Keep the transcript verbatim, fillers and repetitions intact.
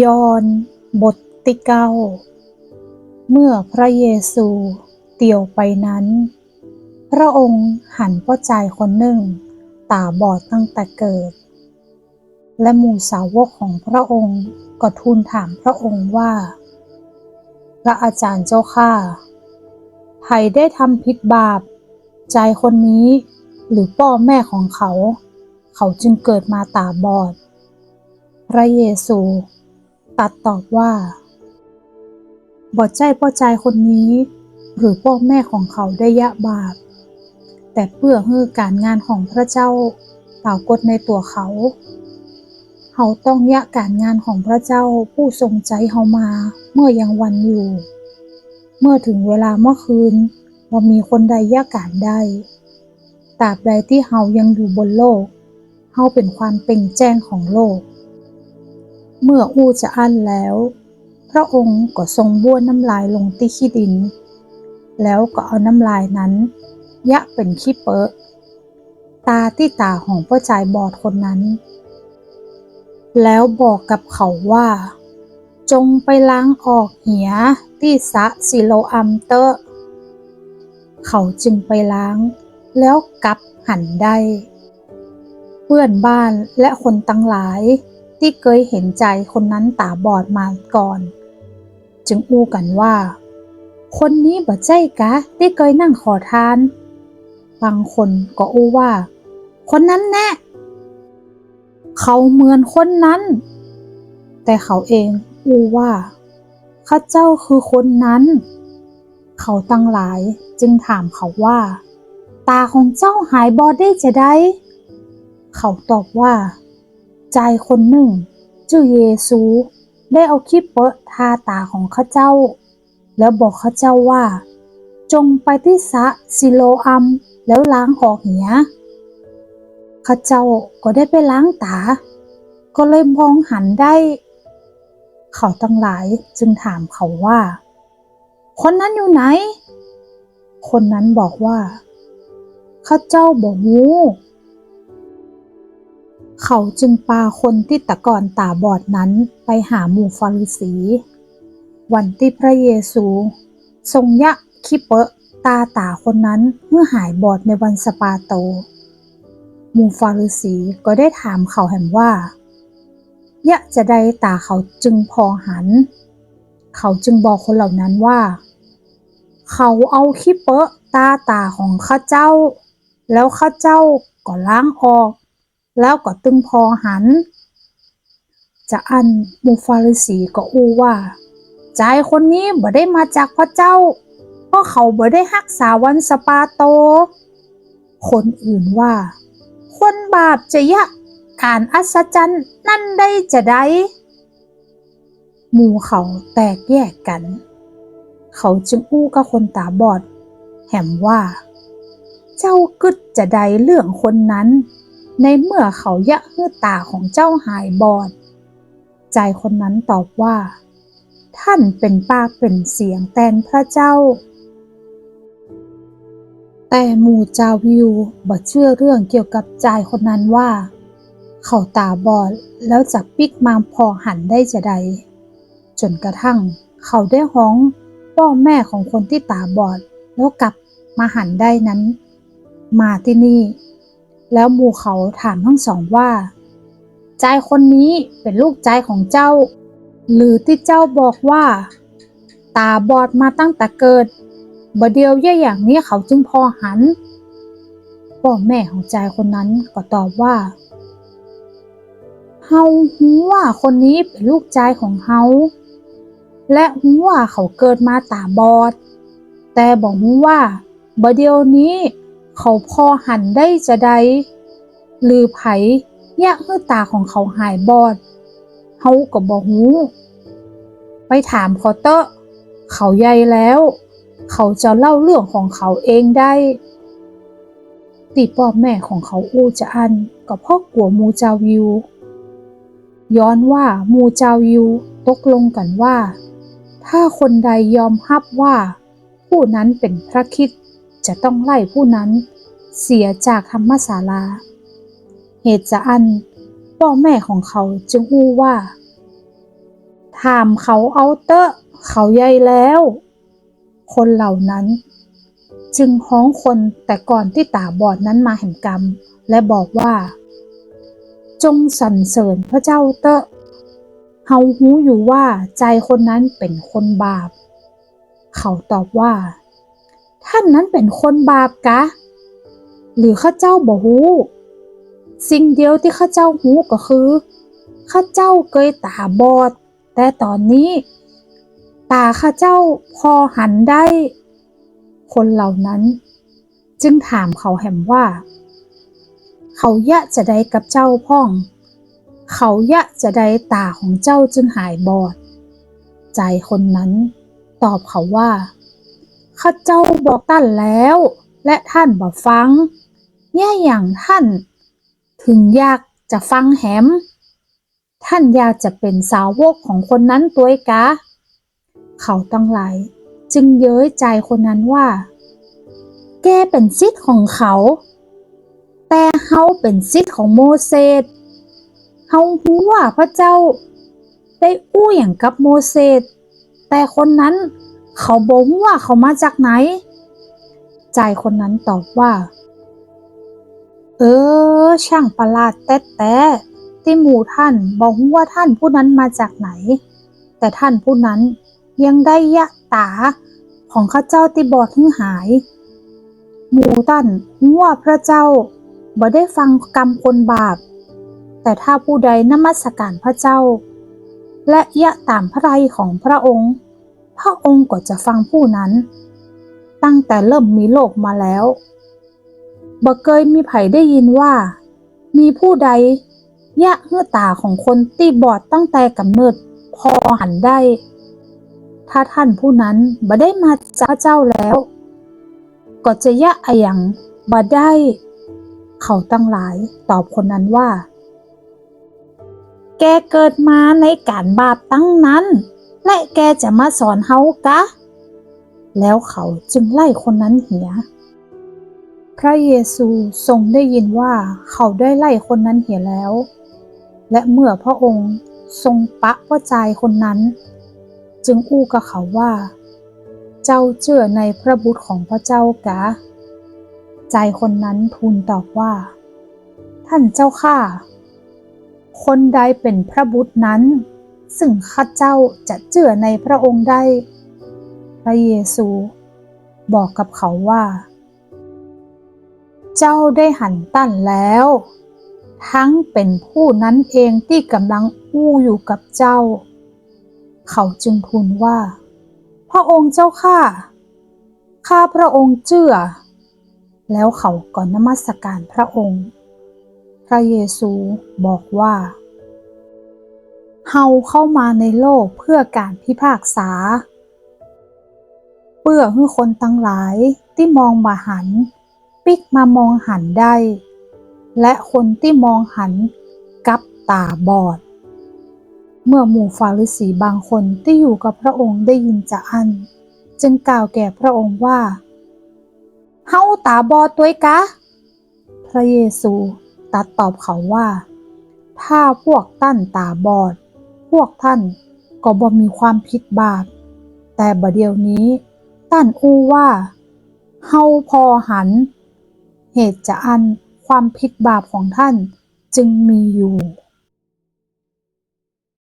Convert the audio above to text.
ยอห์นบทตี้เก้า เมื่อพระเยซูเตียวไปนั้น พระองค์หันป้อจายคนนึ่งต๋าบอดตั้งแต่เกิด และหมู่สาวกของพระองค์ก็ทูลถามพระองค์ว่า พระอาจารย์เจ้าข้า ใผได้ทำผิดบาป จายคนนี้หรือป้อแม่ของเขา เขาจึงเกิดมาต๋าบอด พระเยซูตรัสตอบว่า บ่ใจ้ป้อจายคนนี้หรือป้อแม่ของเขาได้เยียะบาป แต่เปื้อหื้อก๋านงานของพระเจ้าปรากฏในตั๋วเขา เฮาต้องเยียะก๋านงานของพระเจ้าผู้ทรงใจ๊เฮามาเมื่อยังวันอยู่ เมื่อเถิงเวลาเมื่อคืน บ่มีคนใดเยียะก๋านได้ ตราบใดตี้เฮายังอยู่บนโลก เฮาเป๋นความเปล่งแจ้งของโลก เมื่ออู้จาอั้นแล้ว พระองค์ก็ทรงบ้วนน้ำลายลงตี้ขี้ดิน แล้วก็เอาน้ำลายนั้นเยียะเป๋นขี้เปอะ ตราตี้ต๋าของป้อจายบอดคนนั้น แล้วบอกกับเขาว่า จงไปล้างออกเหียตี้สระศิโลอัมเต๊อะ เขาจึงไปล้าง แล้วกลับหันได้ เปื้อนบ้านและคนตังหลายตี้เกยหันจายคนนั้นต๋าบอดมาก่อน จึงอู้กั๋นว่า คนนี้บ่ใจ้กาตี้เกยนั่งขอทาน บางคนก็อู้ว่า คนนั้นแหละ เขาเหมือนคนนั้น แต่เขาเองอู้ว่า ข้าเจ้าคือคนนั้น เขาตังหลายจึงถามเขาว่า ต๋าของเจ้าหายบอดได้จาใด เขาตอบว่า จายคนนึ่งจื้อเยซู ได้เอาขี้เปอะทาต๋าของข้าเจ้า แล้วบอกข้าเจ้าว่า จงไปตี้สระศิโลอัม แล้วล้างออกเหีย ข้าเจ้าก็ได้ไปล้างต๋า ก็เลยมองหันได้ เขาตังหลายจึงถามเขาว่า คนนั้นอยู่ไหน คนนั้นบอกว่า ข้าเจ้าบ่ฮู้ เขาจึงปาคนตี้ตะก่อนต๋าบอดนั้นไปหาหมู่ฟาริสี วันตี้พระเยซูทรงเยียะขี้เปอะตราต๋าคนนั้นหื้อหายบอดในวันสะบาโต หมู่ฟาริสีก็ได้ถามเขาแหมว่า เยียะจาใดต๋าเขาจึงผ่อหัน เขาจึงบอกคนเหล่านั้นว่า เขาเอาขี้เปอะตราต๋าของข้าเจ้า แล้วข้าเจ้าก็ล้างออก แล้วก็ตึงผ่อหัน จาอั้นหมู่ฟาริสีก็อู้ว่า จายคนนี้บ่ได้มาจากพระเจ้า เพราะเขาบ่ได้ฮักษาวันสะบาโต คนอื่นว่า คนบาปจะเยียะก๋านอัศจรรย์นั้นได้จาใด หมู่เขาแตกแยกกั๋น เขาจึงอู้กับคนต๋าบอดแหมว่า เจ้ากึ๊ดจาใดเรื่องคนนั้น ในเมื่อเขาเยียะหื้อต๋าของเจ้าหายบอด จายคนนั้นตอบว่า ท่านเป๋นปากเป๋นเสียงแตนพระเจ้า แต่หมู่จาวยิวบ่เจื้อเรื่องเกี่ยวกับจายคนนั้นว่า เขาต๋าบอดแล้วจะปิ๊กมาผ่อหันได้จาใด จ๋นกระทั่งเขาได้ฮ้องป้อแม่ของคนตี้ต๋าบอดแล้วกลับมาหันได้นั้น มาตี้นี่ แล้วหมู่เขาถามตังสองว่า จายคนนี้เป๋นลูกจายของเจ้า หรือตี้เจ้าบอกว่า ต๋าบอดมาตั้งแต่เกิด บ่าเดี่ยวเยียะอย่างนี้เขาจึงผ่อหัน ป้อแม่ของจายคนนั้นก็ตอบว่า เฮาฮู้ว่าคนนี้เป๋นลูกจายของเฮา และฮู้ว่าเขาเกิดมาต๋าบอด แต่บ่ฮู้ว่า บ่าเดี่ยวนี้เขาผ่อหันได้จาใด หรือใผเยียะหื้อต๋าของเขาหายบอด เฮาก็บ่ฮู้ ไปถามเขาเต๊อะ เขาใหญ่แล้ว เขาจะเล่าเรื่องของเขาเองได้ ตี้ป้อแม่ของเขาอู้จาอั้นก็เพราะกั๋วหมู่จาวยิว ย้อนว่าหมู่จาวยิวตกลงกั๋นว่า ถ้าคนใดยอมฮับว่า ผู้นั้นเป๋นพระคริสต์ จะต้องไล่ผู้นั้นเสียจากธรรมศาลา เหตุจาอั้นป้อแม่ของเขาจึงอู้ว่า ถามเขาเอาเต๊อะ เขาใหญ่แล้ว คนเหล่านั้นจึงฮ้องคนแต่ก่อนตี้ต๋าบอดนั้นมาแหมกำ และบอกว่า จงสรรเสริญพระเจ้าเต๊อะ เฮาฮู้อยู่ว่าจายคนนั้นเป๋นคนบาป เขาตอบว่า ต้านนั้นเป๋นคนบาปกา หรือข้าเจ้าบ่ฮู้ สิ่งเดียวตี้ข้าเจ้าฮู้ก็คือ ข้าเจ้าเกยต๋าบอด แต่ต๋อนนี้ต๋าข้าเจ้าผ่อหันได้ คนเหล่านั้นจึงถามเขาแหมว่า เขาเยียะจาใดกับเจ้าพ่อง เขาเยียะจาใดต๋าของเจ้าจึงหายบอด จายคนนั้นตอบเขาว่า ข้าเจ้าบอกต้านแล้ว และต้านบ่ฟัง เยียะหยังต้านเถิงอยากจะฟังแหม ต้านอยากจะเป๋นสาวกของคนนั้นตวยกา เขาตังหลายจึงเย้ยจายคนนั้นว่า แกเป๋นศิษย์ของเขา แต่เฮาเป๋นศิษย์ของโมเสส เฮาฮู้ว่าพระเจ้าได้อู้หยังกับโมเสส แต่คนนั้นเขาบ่ฮู้ว่าเขามาจากไหน จายคนนั้นตอบว่า เออ ช่างประหลาดแต๊ๆ ตี้หมู่ต้านบ่ฮู้ว่าต้านผู้นั้นมาจากไหน แต่ต้านผู้นั้นยังได้เยียะต๋าของข้าเจ้าตี้บอดหื้อหาย หมู่ต้านฮู้ว่าพระเจ้าบ่ได้ฟังกำคนบาป แต่ถ้าผู้ใดนมัสการพระเจ้า และเยียะต๋ามพระทัยของพระองค์ พระองค์ก็จะฟังผู้นั้น ตั้งแต่เริ่มมีโลกมาแล้ว บ่เกยมีใผได้ยินว่า มีผู้ใดเยียะหื้อต๋าของคนตี้บอดตั้งแต่ก๋ำเนิดผ่อหันได้ ถ้าต้านผู้นั้นบ่ได้มาจากพระเจ้าแล้ว ก็จะเยียะอะหยังบ่ได้ เขาตังหลายตอบคนนั้นว่า แกเกิดมาในก๋านบาปตังนั้น และแกจะมาสอนเฮากา แล้วเขาจึงไล่คนนั้นเหีย พระเยซูทรงได้ยินว่าเขาได้ไล่คนนั้นเหียแล้ว และเมื่อพระองค์ทรงปะป้อจายคนนั้น จึงอู้กับเขาว่า เจ้าเจื้อในพระบุตรของพระเจ้ากา จายคนนั้นทูลตอบว่า ต้านเจ้าข้า คนใดเป๋นพระบุตรนั้น ซึ่งข้าเจ้าจะเจื้อในพระองค์ได้ พระเยซูบอกกับเขาว่า เจ้าได้หันต้านแล้ว ทั้งเป๋นผู้นั้นเองตี้ก๋ำลังอู้อยู่กับเจ้า เขาจึงทูลว่า พระองค์เจ้าข้า ข้าพระองค์เจื้อ แล้วเขาก็นมัสการพระองค์ พระเยซูบอกว่า เฮาเข้ามาในโลกเพื่อก๋านพิพากษา เปื้อหื้อคนตังหลายตี้มองบ่หัน ปิ๊กมามองหันได้ และคนตี้มองหันกลับต๋าบอด เมื่อหมู่ฟาริสีบางคนตี้อยู่กับพระองค์ได้ยินจาอั้น จึงกล่าวแก่พระองค์ว่า เฮาต๋าบอดตวยกา พระเยซูตรัสตอบเขาว่า ถ้าพวกต้านต๋าบอด พวกต้านก็บ่มีความผิดบาป แต่บ่าเดี่ยวนี้ต้านอู้ว่า เฮาผ่อหัน เหตุจาอั้นความผิดบาปของต้านจึงมีอยู่